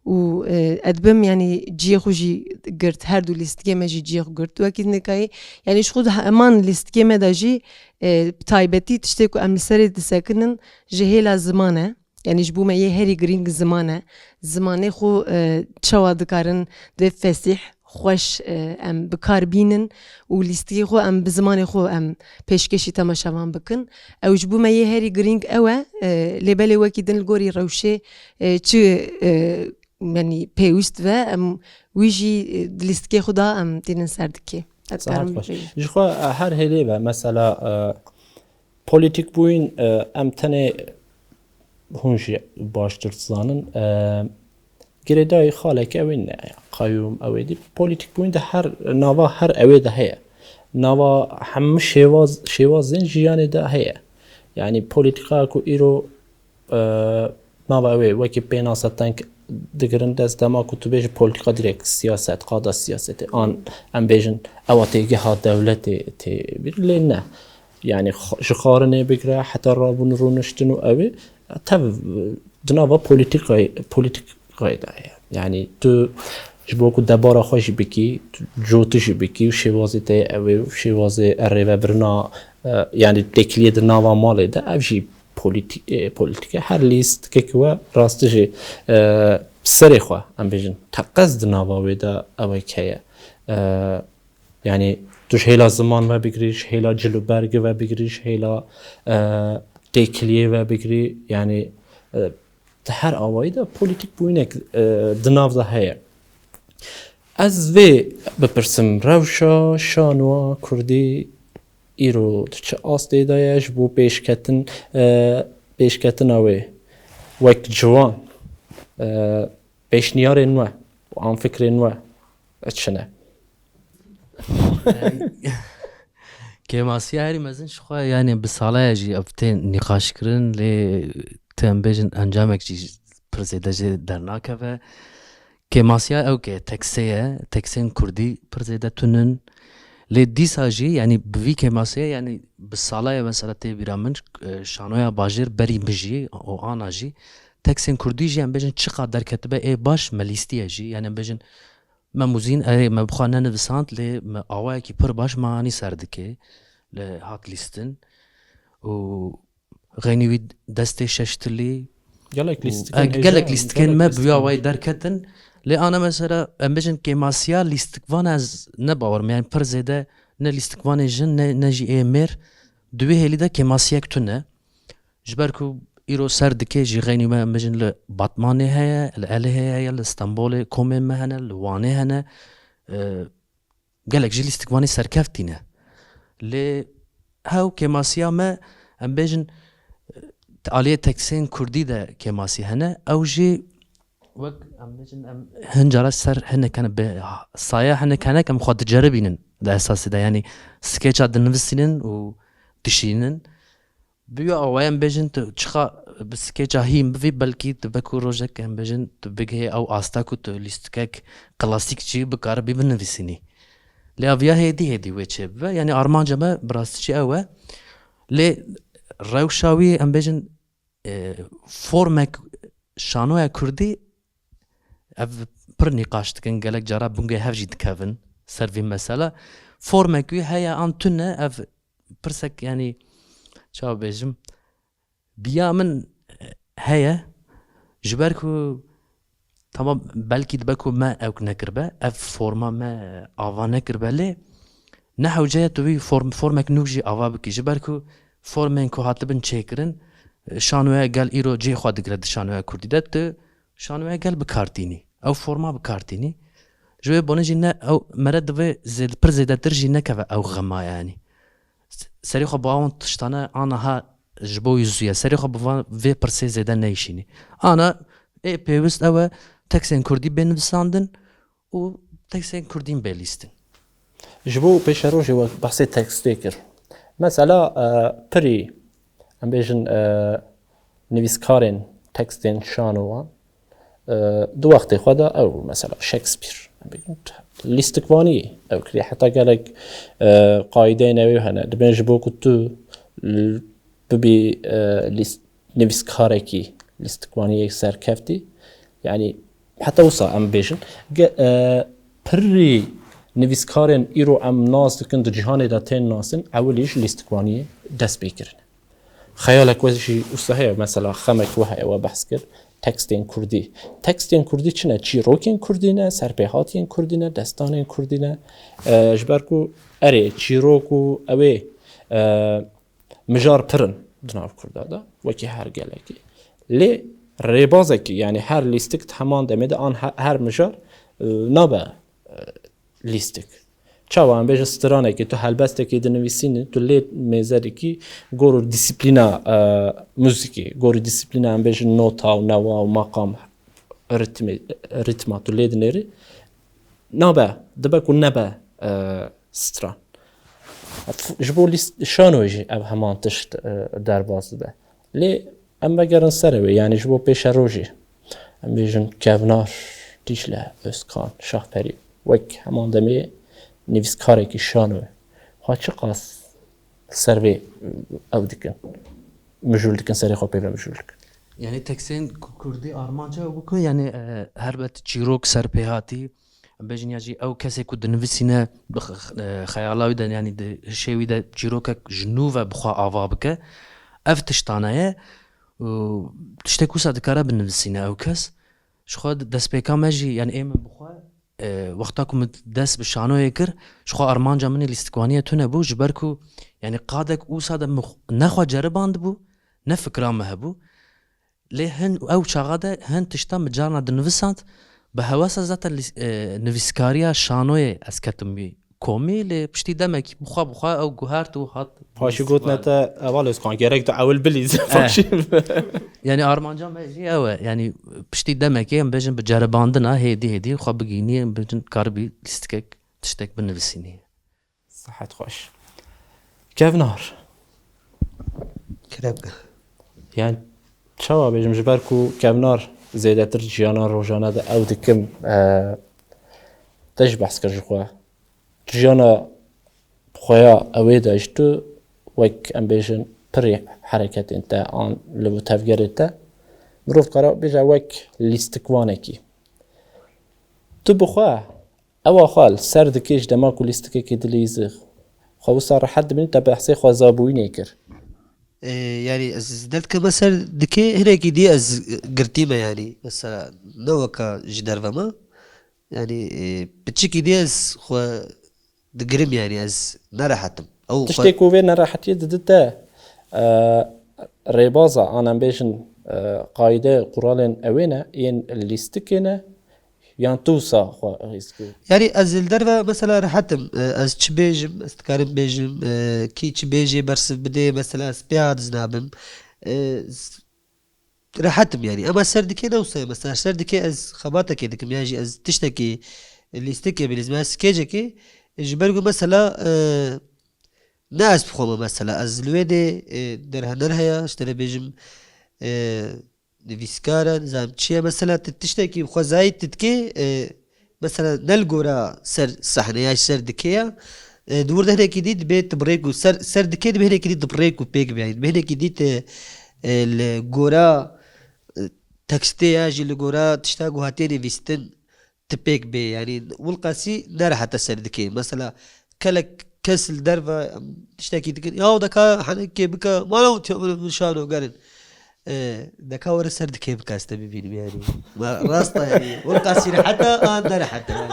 Û, e, ez dibêm, yanî cihê xwe jî girt, her du lîstikê me jî cihê xwe girt. Wekî nikayî, yanî ji xwe di heman lîstikê me de jî, e, bi taybetî tiştê ku em li serê disekinin ji hêla ziman e. Yanî ji bo me yê herî girîng ziman e. Zimanê xwe, e, çawa dikarin vê fesîh, xweş, e, em bi kar bînin û lîstikê xwe em bi zimanê xwe em pêşkêşî temaşevan bikin. Ew ji bo me yê herî girîng ew e, e, lê belê wekî din li gorî rewşê, e, çi, e, yanî pêwîst ve, em wî jî, e, di lîstikê xwe de em tînin ser dikê. Ez Saet karim xweş. bêjim. Ji xwe, e, her hêlê be, mesela, e, polîtîkbûyîn, e, em tenê hûn jî baştir dizanin, e, girêdayî xaleke ew ê ne, qayûm ew ê dî. Polîtîkbûyîn de her nava her ew ê de heye. Nava hemû şêwaz, şêwazên jiyanê de heye. Yanî polîtîkaya ku îro, e, nava ew ê wekî pênase teng digirin dest dema ku tu bêjî polîtîka direkt siyaset, qada siyasetê. An em bêjin ewa têgeha dewletê tê bîr, lê ne. Yanî xwe-, ji xwarinê bigire heta rabûn rûniştin û ew ê tev di nava polîtîkayê, polîtîkayê de ye. Yanî tu ji bo ku debara xwe jî bikî, tu cotî jî bikî û şêwazê te ye ew ê û şêwazê rêvebirina, e, yanî têkiliyê di nava malê de ev jî polîtî-, e, polîtîk e. Her lîstikek we rastî jî, e, serê xwe em bêjin teqez di nava wê de ewek heye. E, Yanî tu ji hêla ziman ve bigirî, ji hêla cil û bergê ve bigirî, ji hêla, e, têkiliyê ve bigirî, yanî, e, di her awayî de polîtîk bûyînek, e, di nav de heye. Ez vê bipirsim, rewşa şanoya kurdî îro di çi astê de ye ji bo pêşketin, e, pêşketina wê wek ciwan, e, pêşniyarên we û an fikrên we çi ne? Kêmasiya herî mezin ji xwe, yanî bi sala ye jî ev tên nîqaşkirin, lê tu em bêjin encamek jî pir zêde jê dernakeve. Kêmasiya ew ke teksê ye, teksên kurdî pir zêde tunin. Lê dîsa jî, yanî bi vî kêmasiyê, yanî bi sala ye mesela tê bîra min, e, şanoya bajêr berî min jî û ana jî teksên kurdî jî em bêjin çiqa derketibe ê baş me lîstiye jî. Yanî em bêjin me muzîn, erê, me bi xwe nenivisand, lê me awayekî pir baş me anî ser dikê, li hat lîstin. Û xeynî wî destê şeştilî Gelek û, lîstikên e, hêja gelek in, lîstikên gelek me bi wî lîstikên awayî derketin. Lê ana mesela, em bêjin kêmasiya lîstikvan ez ne bawer im. Yanî pir zêde ne lîstikvanê jin, ne, ne jî ê mêr. Di wê hêlî de kêmasiyek tune. Ji ber ku îro ser dikê jî xeynî me, em bêjin li Batmanê heye, li Elihê heye, li Stenbolê komên me hene, li Wanê hene. E, gelek jî lîstikvanî serkevtî ne. Lê hew kêmasiya me, em bêjin, e, di aliyê teksên kurdî de kêmasî hene. Ew jî wek em bêjin, em hin cara ser hinek hene, bi saya hinek henek em xwe diceribînin di esasî de. Yanî skeça dinivisînin û dişînin. Bi wî awayê em bêjin, tu çiqa bi skêça hîn bivî, belkî tu belkû rojek em bêjin, tu bigihê ew asta ku tu lîstikek klasîk jî bikaribî binivîsînî. Lê ev ya hêdî hêdî wê çêbibe. Yanî armanca me bi rastî jî ew e. Lê rewşa wî em bêjin, e, formek şanoya kurdî ev pir nîqaş dikin, gelek cara bingê hev jî dikevin ser vî mesela. Formek wî heye an tune, ev pirsek, yanî, çawa bêjim, biya min heye, ji ber ku, tamam, belkî dibe ku me ewk nekiribe, ev forma me ava nekiribe, lê ne hewce ye tu wî form-, formek nû jî ava bikî, ji ber ku formên ku hatibin çêkirin, şanoya gel îro cihê xwe digire di şanoya kurdî de, tu şanoya gel bi kar tînî. Ew forma bi kar tînî. Ji wê bonê jî ne ew mere divê zêd-, pir zêdetir jî nekeve ew xema, yanî. S-, serê xwe bi wan tiştane aniha ji bo wî zû ye. Serê xwe bi van, vê pirsê zêde neyşînî. Ana ê pêwist ew e, teksên kurdî bê nivisandin û teksên kurdîn bê lîstin. Ji bo pêşerojê we behsê tekstê kir. Mesela, e, pirî, em bêjin, e, nivîskarên tekstên şanowan, e, di wextê xwe de ew, mesela Shakespeare, em bêjin, lîstikvanî ew kiriye. Heta gelek, e, qaîdeyên ew hene. Dibên ji bo ku tu l-, bibî, e, lîst-, nivîskarekî lîstikvaniyê serkeftî, yanî heta wisa em bêjin, ge-, e, pirî nivîskarên îro em nas dikin, di cîhanê de tên nasin, ewilî ji lîstikvaniyê dest pê kirine. Xeyalek we jî wisa heye, mesela xemek we heye, we behs kir, tekstên kurdî. Tekstên kurdî çi ne? Çîrokên kurdî ne, serpêhatiyên kurdî ne, destanên kurdî ne. E, ji ber ku erê çîrok û ew ê, e, mijar pir in di nav kurda de, wekî her gelekî. Lê rêbazekî, yanî her lîstik di heman demê de an he-, her mijar, e, nabe, e, lîstik. Çawa em bêjin stranekî, tu helbestekî dinivîsînî, tu lê mêze dikî, gor û dîsîplîna, e, muzîkê, gor û dîsîplîna em bêjin nota û newa û maqam, ritmê, ritma tu lê dinêrî, nabe, dibe ku nebe, e, stran. F-, ji bo lîst-, şanoyê jî ev heman tişt, e, derbas dibe. Lê em vegerin serê wê, yanî ji bo pêşerojê. Em bêjin Kevnar, Dîcle, Özkan, Şahperî. Wek heman demê nivîskarekî şanoyê. Xwe çiqas ser vê ew dikin. Mijûl dikin, serê xwe pê ve mijûl dikin. Yanî teksên ku-, kurdî armanca ew bû ku, yanî, e, helbet çîrok serpêhatî, em bêjin ya jî ew kesê ku dinivîsîne, bi x-, e, xeyala wî de, yanî di hişê wî de çîrokek ji nû ve bi xwe ava bike. Ev tiştane ye û tiştek wisa dikare binivîsîne ew kes. Ji xwe destpêka me jî, yanî ê min bi xwe, e, wexta ku min dest bi şanoyê kir, ji xwe armanca min ê lîstikvaniyê tune bû, ji ber ku, yanî qadek wisa de min xw-, ne xwe ceribandibû, ne fikra min hebû. Lê hin ew çaxa de hin tişta min carna dinivisand, bi hewasa zaten lîs-, e, nivîskariya şanoyê ez ketim wî komî, lê piştî demekî bi xwe bi xwe ew guhert û hat Paşî gotin nivîsî te, "Heval Özkan, gerek tu ewil bilîzî." Eh. Paşî. Yanî armanca me jî ew e. Yanî piştî demekê em bêjin bi ceribandina hêdî hêdî xwe bigihînî, em bêjin karibî lîstikek tiştek binivîsînî. Sihet xweş. Kevnar. Kerem ke. Yani çawa bêjim, ji ber ku kevnar zêdetir jiyana rojane de ew dikim, e, te jî behs kir ji xwe. Jiyana xwe ya ew ê de ji tu wek, em bêjin, pirî hereketên te an li bo tevgerê te, mirov dikare bêje wek lîstikvanekî. Tu bi xwe ewa xwe li ser dikê, ji dema ku lîstikekê dileyîzî, xwe wisa rehet dibînî, te behsê xwezabûyînê kir. Ê, yanî ez derdikeve ser dikê hinekî dî ez girtî me, yanî mesela ne weka ji derve me. Yanî, ê, piçikî dî ez xwe digirim, yanî ez nerehet im. Ew xwe Tiştê ku vê nerehetiyê didi te, e, rêbaza, an em bêjin, e, qaîde, quralên ewê ne, yên lîstikê ne, yan tu wisa xwe hîs kir? Yanî ez li derve mesela rehet im. E, ez çi bêjim, ez dikarim bêjim, e, kî çi bêjê bersiv bidê, mesela ez pê hat zinabim. E, s-, rehet im yanî. Ema ser dikê ne wisa ye. Mesela ser dikê ez xebatekê dikim, yan jî ez tiştekî lîstikê bilîzim, ez skecekê, ji ber ku mesela, e, ne ez bi xwe me mesela, ez li wê dê, e, derhener heye, ji te re bêjim, e, nivîskar e, nizam çi ye. Mesela tu tiştekî xwezayî tu dikê, e, mesela ne li gora ser sehne ya ser dikê ya, e, di wir de hinekî dî dibê tu bi rêk û ser, ser dikê dibê hinekî dî tu bi rêk û pêk bê. Dibê hinekî dî tu, e, li gora, e, tekstê ya jî li gora tişta ku hatiye nivîstin tu pêk bê. Yanî wilqasî nerehete ser dikê. Mesela kelek kes li derve tiştekî dikin. Ya deka henekê bike, mala û tiya min şano gerin. E, deka were ser dikê bike, ez te bibînim yanî. Ma rast e yanî. Wilqasî rehete, an nerehete yanî.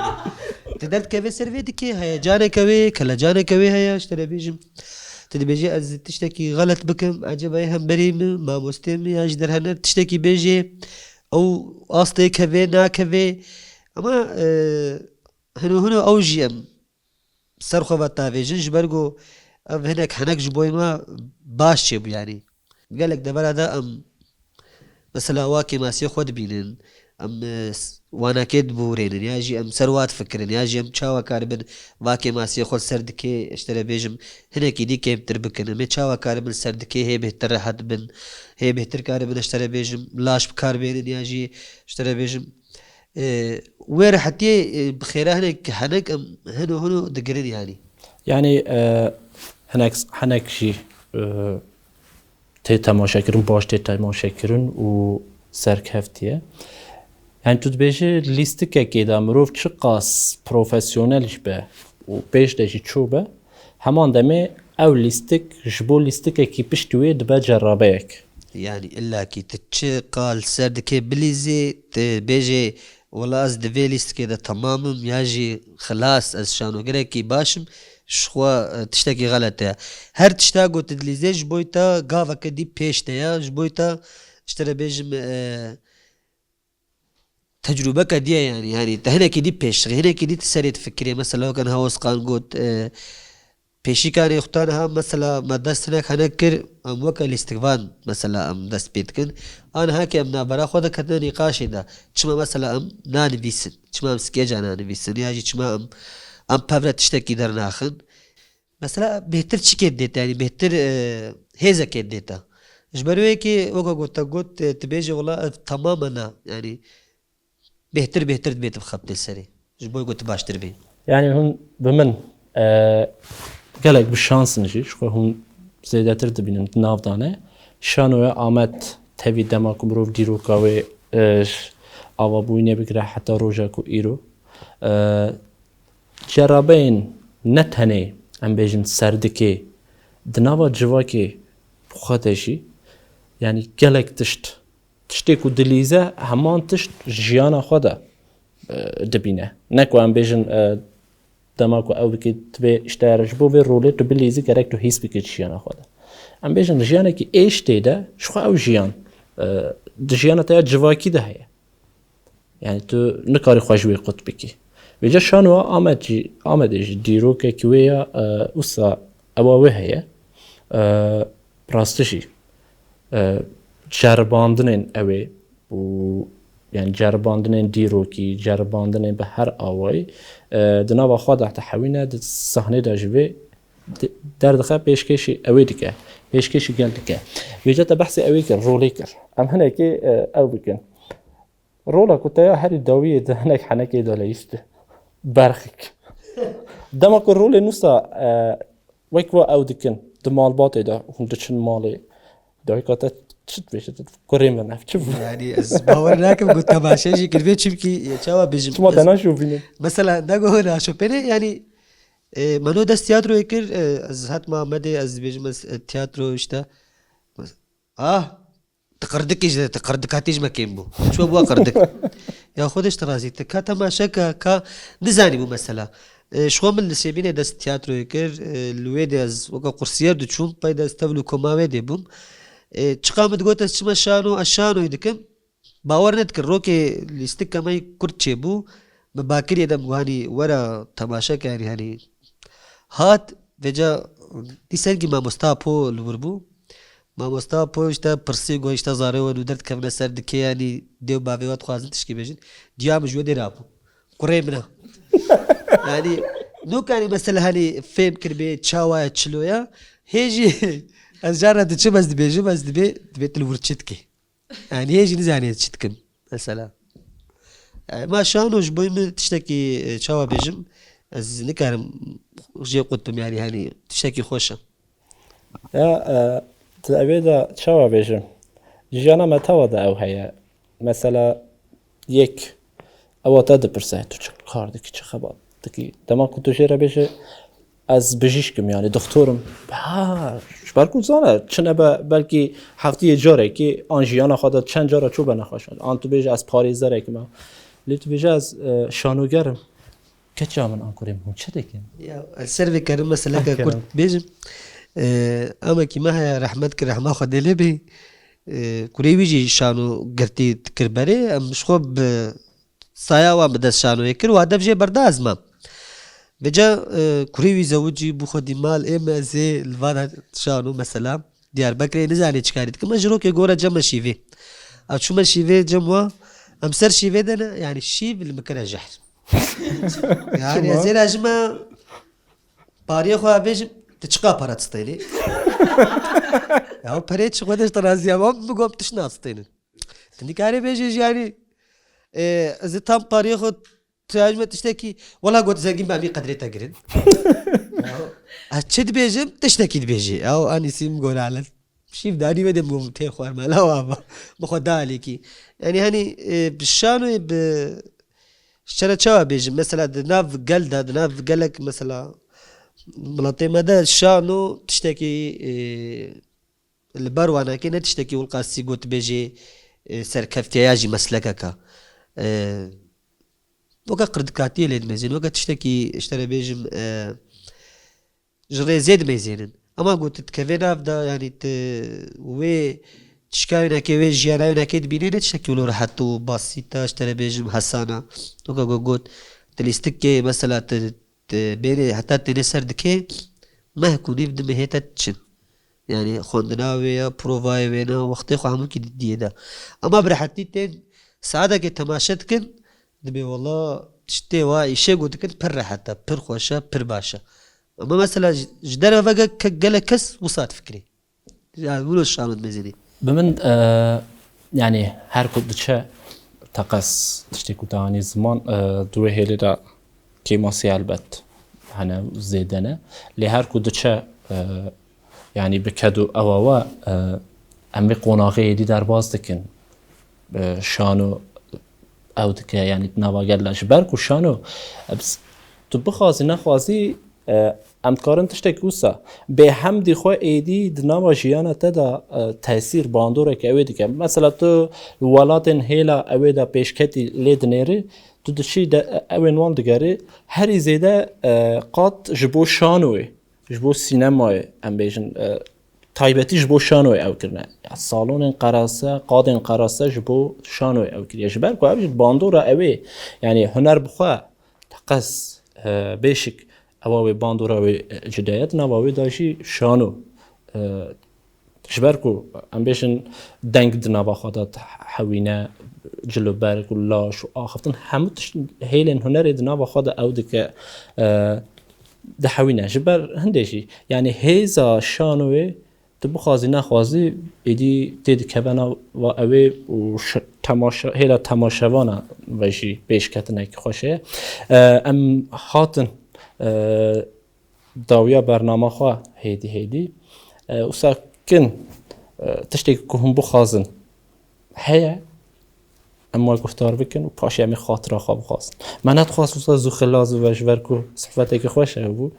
Tu derdikeve ser vê dikê, heyecaneke wê, kelecaneke wê heye, ji te re bêjim. Dibêje ez tiştekî xelet bikim, eceba yê hemberî min, mamostê min ya ji derhener tiştekî bêjê, ew astê kevê, nakevê. Ama, e, hino hino ew jî em ser xwe ve tavêjin, ji ber ku ev hinek henek ji boyê me baş çêbû, yanî. Gelek devera de em, mesela, wa kêmasiyê xwe dibînin, em, e, s-, wanakê dibûrênin, ya jî em ser wa difikirin, ya jî em çawa karibin va kêmasiyê xwe ser dikê, ji te re bêjim, hinekî dî kêmtir bikin, em ê çawa karibin ser dikê hê bêhtir rehet bin, hê bêhtir karibin, ji te re bêjim, laş bi kar bênin, ya jî, ji te re bêjim, e, wê rehetiyê, e, bi xêra hinek, hinek em hino hino digirin, yanî. Yanî, e, hinek, hinek jî, e, tê temaşekirin, baş tê temaşekirin û serkevtî ye. Yani tu dibêjî lîstikekê de mirov çiqas profesyonel jî be û pêş de jî çû be, heman demê ew lîstik ji bo lîstikekî piştî wê dibe cerabeyek. Yani illakî tu çi qal ser dikê bilîzî, tu bêjê, wela ez di vê lîstikê de temam im, ya jî xilas, ez şanogerekî baş im, ji xwe, e, tiştekî xelet e. Her tişta ku tu dilîzê ji bo te gaveke dî pêş de ye, ji bo te, ji te re bêjim, e, tecrûbeke dî ye, yanî, yanî te hinekî dî pêş, hinekî dî tu serê difikirê. Mesela weke niha Ozkan got, e, pêşîkanê xwe ta niha, mesela, me dest hinek henek kir, em weke lîstikvan, mesela, em dest pê dikin. A niha ke em navbera xwe de ketine nîqaşê de, çima, mesela, em nanivîsin, çima em skêca nanivîsin, ya jî çima em, em pevre tiştekî dernaxin. Mesela, bêhtir çikê didê te, yanî bêhtir, e, hêzekê didê te. Ji ber wê yekê, weke ku te got, e, tu bêjî, wela ev temam e, na, yanî, bêhtir, bêhtir dibê tu bixebitê serê. Ji bo ku tu baştir bî. Yani hûn bi min, e, gelek bi şans in jî, ji xwe hûn zêdetir dibînin, di nav de ne. Şanoya Amed tevî dema ku mirov dîroka wê, e, ji avabûyînê bigire heta roja ku îro, e, cerabeyên ne tenê, em bêjin, serdikê, di nava civakê xwe de jî, yani gelek tişt Tiştê ku dilîze heman tişt jiyana xwe de, e, dibîne. Ne ku em bêjin, e, dema ku ew dikê, tu bê, işte, ji bo vê rolê tu bilîzî, gerek tu hîs bikî jiyana xwe de. Em bêjin jiyanekî êş tê de, ji xwe ew jiyan, e, di jiyana te ya civakî de heye. Yani tu nikarî xwe ji wê qut bikî. Vêca şanoya Amed jî, Amedê jî dîrokekî wê ya, e, wisa ewa wê heye. E, rastî jî, e, ceribandinên ew ê û, yani, ceribandinên dîrokî, ceribandinên bi her awayî, e, di nava xwe de dihewîne, di sahnê de ji vê di-, derdixe pêşkêşî ew ê dike, pêşkêşî gel dike. Vêca te behsê ew ê kir, rolê kir. Em hinekê, e, ew bikin. Rola ku te ya herî dawiyê di hinek henekê de leyîst e. Berxik. Dema ku rolê nûsa, e, wek wa ew dikin, di malbatê de hûn diçin malê, dayika te çi dibêje, kurê min, ev çi bû? Yani ez bawer nakim ku temaşe jî kiribe, çimkî, e, çawa bêjim, çima te naşopîne? Mesela, ne ku naşopêne, yani, e, Mano dest tiyatroyê kir, e, ez hatma Amedê, ez dibêjim, ez, e, tiyatro işte. Ah, Ti qirdikî ji, ti qirdikatî ji me kêm bû. Çi bû qirdik? Ya xwe de ji te razî, ti ka temaşe ke, ka nizanî bû mesela. E, ji xwe min li Sêbînê dest tiyatroyê kir, e, li wê de ez weke qursiyer diçûm, pey de ez tevlû koma wê dê bûm. E, çiqa min digot ez çima şano, ez şanoyê dikim. Bawer nedikin, rokê lîstika me yê kurt çêbû. Min bakiriyê de min got, hanî were temaşe ke, hanî, hanî hat, vêca dîsengî mamosta Apo li wir bû. Mamosta Apo işte pirsî, got, işte zarê we nû derdikevine ser dikê, yanî dê û bavê we dixwazin tişkî bêjin. Diya min ji we dê rabû. Kurê min e. Yanî, nû kanî mesela, hanî fêm kiribê çawa ye, çilo ye. Hê jî ez cara diçim, ez dibêjim, ez dibê, dibê tu li wir çi dikê. Yani hê jî nizanê çi dikim mesela. Yani ma şano ji bo min tiştekî, e, çawa bêjim, ez nikarim jê qut bim, yani, hani, tiştekî xweş e. Ya, e, di evê de çawa bêjim? Jiyana me tewa de ew heye. Mesela yek, ewa te dipirse, tu çi kar dikî, çi xebat dikî? Dema ku tu jê re bêje, ez bijîşk im, yani doktor im. Ha, ji ber ku zane, çi nebe belkî heftiyê carekê an jiyana xwe de çend cara çûbe nexweşan. An tu bêje ez parêzerekî me. Lê tu bêje ez, e, şanoger im. Keça min an kurê min hûn çi dikin? Ya, ez ser vê karim meseleke kurt bêjim. E, amekî me heye, rehmet kir, rehma Xwedê lê bê. E, kurê wî jî şano girtî dikir berê. Em ji xwe bi saya wan bi dest şanoyê kir û hedef jê berda ez mam. Vêca, e, kurê wî zewicî bû xwedî mal ê me zê li van şano mesela. Diyarbekirê nizanê çi karî dikim. Me ji rokê gore cem me şîvê. Ev çûme şîvê cem wa. Em ser şîvê de ne, yani şîv li min kire jehr. Yani ez ê re ji me pariyê xwe bêjim, tu çiqa para distênî? Ya perê çi xwe de ji te razî ya, min gom tişt nastênin. Tu nikarê bêjê jî yani, e, ez ê tam pariyê xwe Tu ji me tiştekî, wela got zengîn be, em ê qedrê te girin. Ya, ez çi dibêjim, tiştekî dibêjî. Ya, anî sîm gora le. Şîv danî ve de min tê xwarmela wa ba. Min xwe da alîkî. Yani hani, e, bi şanoyê bi, ji çere çawa bêjim? Mesela di nav gel de, di nav gelek mesela miletê me de şano tiştekî, e, li ber wanekê ne tiştekî wilqasî got bêjê, e, serkeftiye ya jî meslekeke. E, weke qirdikatiyê lê dimêzin, weke tiştekî, ji te re bêjim, e, ji rêzê dimêzinin. Ama got tu dikevê nav de, yani tu wê tişka winekê, wê jiyana winekê dibînê, ne tiştekî wilo rehet û basît e, ji te re bêjim hesana. Weke got, got, tu lîstikê, mesela tu Ti bêrê heta têne ser dikê, meh ku nîv di mehê te diçin. Yani xwendina wê ya, provayê wê ne, wextê xwe hemûkî di diyê de. Ama bi rehetî tên saetekê temaşe dikin, dibê wela tiştê wa îşê ku dikin pir rehet e, pir xweş e, pir baş e. Ama mesela ji, ji derve veke ke-, gelek kes wisa difikirê. Ya, wilo şano dimêzînî. Bi min, e, yani her ku diçe teqez tiştê ku te anî ziman, e, di wê hêlê de kêmasî helbet hene, zêde ne. Lê her ku diçe, e, yani bi ked û ewa we, e, em vê qonaxê êdî derbas dikin. E, şano ew dike, yani di nava gel de. Ji ber ku şano, e, tu bixwazî nexwazî, e, em dikarin tiştek wisa bê hemdî xwe êdî di nava jiyana te de, e, tesîr, bandorek ew ê dike. Mesela tu welatên hêla ew ê de pêşketî lê dinêrî, tu diçî de, e, ew ên wan digerî, herî zêde, e, qat ji bo şanoyê, ji bo sînemayê, em bêjin, e, taybetî ji bo şanoyê ew kirine. Ya salonên qerase, qadên qerase ji bo şanoyê ew kiriye. Ji ber ku ev jî bandora ew ê, yani huner bi xwe teqez, e, bêşik, ewa wê bandora wê, e, cide ye, di nava wê de jî şano, e, ji ber ku em bêjin deng di nava xwe de hewîne, cilûberg û laş û axiftin, hemû tişt, hêlên hunerê di nava xwe de ew dike, e, dihewîne. Ji ber hindê jî, yani hêza şanoyê tu bixwazî nexwazî êdî tê dikeve nava ew ê û ş-, temaşe-, hêla temaşevana ve jî pêşketinek xweş heye. E, em hatin, e, dawiya bernama xwe hêdî hêdî. E, wisa kin, e, tiştê ku hûn bixwazin heye, em we guhdar bikin û paşê em ê xatira xwe bixwazin. Me nedixwast wisa zû xilaz bibe ji ber ku sohbeteke xweş hebû.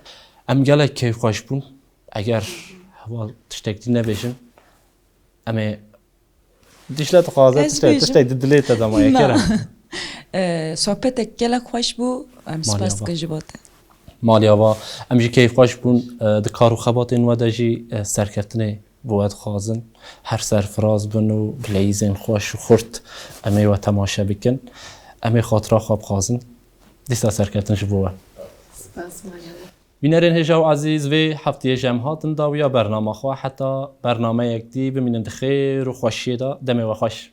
Em gelek keyfxweş bûn. Eger heval tiştek dî nebêjin, em ê Dîcle dixwaze Ez tiştek, bêjim. Tiştek di dilê te de ma ye, Na. Kerem. E, sohbetek gelek xweş bû. Em Maliya spas va. Dikin ji bo te. Maliya va, em jî keyfxweş bûn, e, di kar û xebatên we de jî, e, serkeftinê bo we dixwazin. Her serfiraz bin û bi leyîzên xweş û xurt em ê we temaşe bikin. Em ê xatira xwe bixwazin. Dîsa serkeftin ji bo we. Spas, Maliya va. Bînerên hêja û ezîz, vê heftiyê ji em hatin dawiya bernama xwe. Heta bernameyek dî bimînin di xêr û xweşiyê de. Demê we xweş.